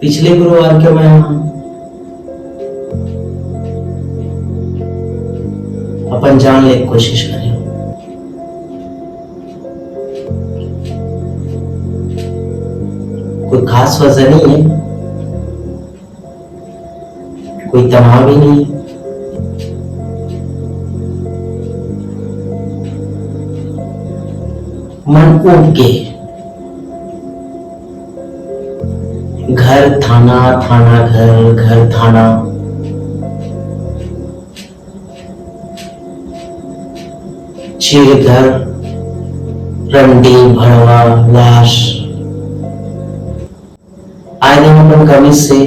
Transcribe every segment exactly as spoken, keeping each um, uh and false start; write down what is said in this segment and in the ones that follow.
पिछले गुरुवार के मैं अपन जान ले कोशिश करी। कोई खास वजह नहीं है, कोई तनाव भी नहीं है। मन उब के घर थाना, थाना घर, घर थाना, चिर घर, रंडी, भड़वा, लाश। आए दिन अपन कमीज से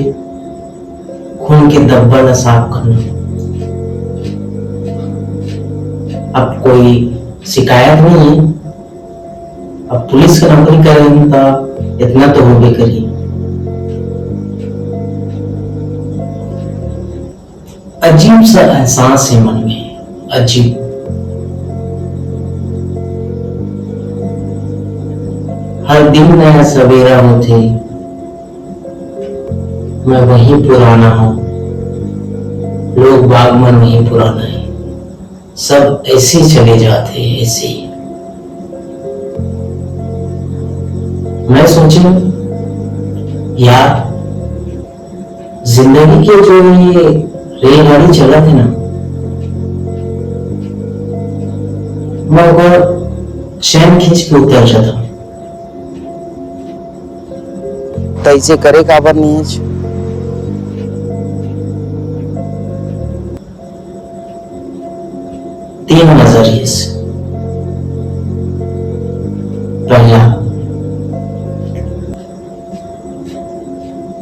खून के धब्बा ला साफ करना। अब कोई शिकायत नहीं है। अब पुलिस के नौकरी करे हन त इतना तो होबे करी। अजीब सा एहसास है मन में, अजीब। हर दिन नया सवेरा होथे, मैं वही पुराना हूँ, लोग बाग मन वही पुराना है। सब ऐसे ही चले जाते हैं, ऐसे ही। मैं सोचूं, यार, जिंदगी के जो ये रेलगाड़ी चलत हे ना, मैं ओकर चैन खींच के उतर जाता हूँ। तैसे करे काबर नहीं है? तीन नजरिए से। पहला,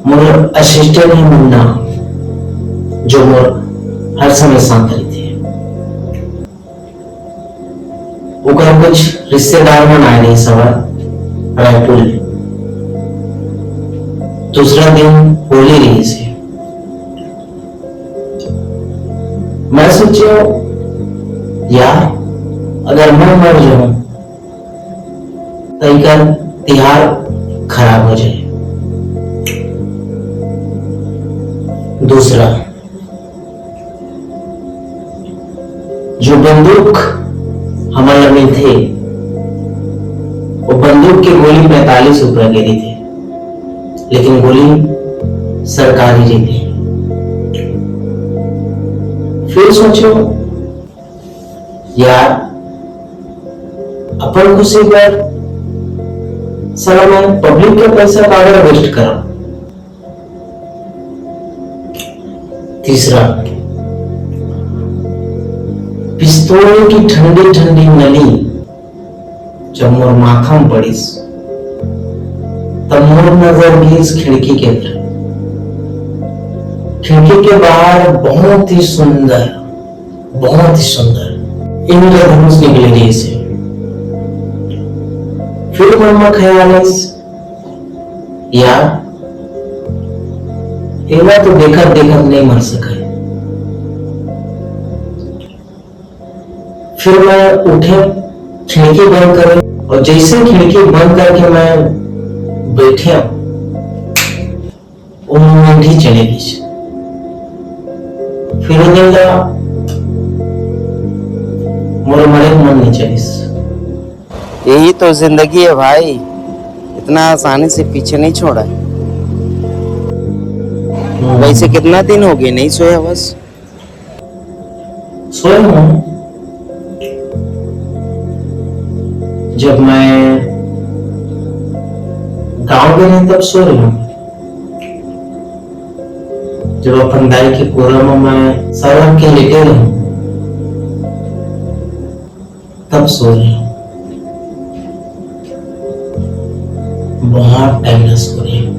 मोर असिस्टेंट है मुन्ना, जो मोर हर समय साथ रहिथे। ओकर कुछ रिश्तेदार मन आए रहिस हवय रायपुर ले। दूसरा दिन होली रहिस हे। मैं सोचेंव, यार, अगर मैं मर जाऊं, त एकर तिहार खराब हो जाए। दूसरा, जो बंदूक हमन ला मिलथे, वो बंदूक के गोली पैंतालीस रुपया के रहिथे, लेकिन गोली सरकारी रहिथे। फिर सोचो, यार, अपन खुशी बर साला मैं पब्लिक के पैसा काबर वेस्ट करब? तीसरा, पिस्तौल की ठंडी ठंडी नली जब मोर माथा में पड़िस, तब मोर नजर गिस खिड़की के अंदर। खिड़की के बाहर बहुत ही सुंदर, बहुत ही सुंदर इंद्रधनुष निकले रहिस हे। फिर मन में ख्याल आइस, यार, एला तो देखत देखत नहीं मर सकय। फिर मैं उठे, खिड़की बंद करे, और जैसे खिड़की बंद करके मैं बैठे, वो मोमेंट ही चले गई। फिर वो दिन ला मोर मरे मन नहीं चलिस। यही तो जिंदगी है भाई, इतना आसानी से पीछे नहीं छोड़ा है। वैसे कितना दिन हो गए नहीं सोया बस? सोया हूँ। जब मैं गांव में रहे तब सो रही हूँ। जब अपन दाई के कोरा में मैं सरक के लेटे रहूं, तब सो रही हूँ। बहुत टाइम ना सो रही हूँ।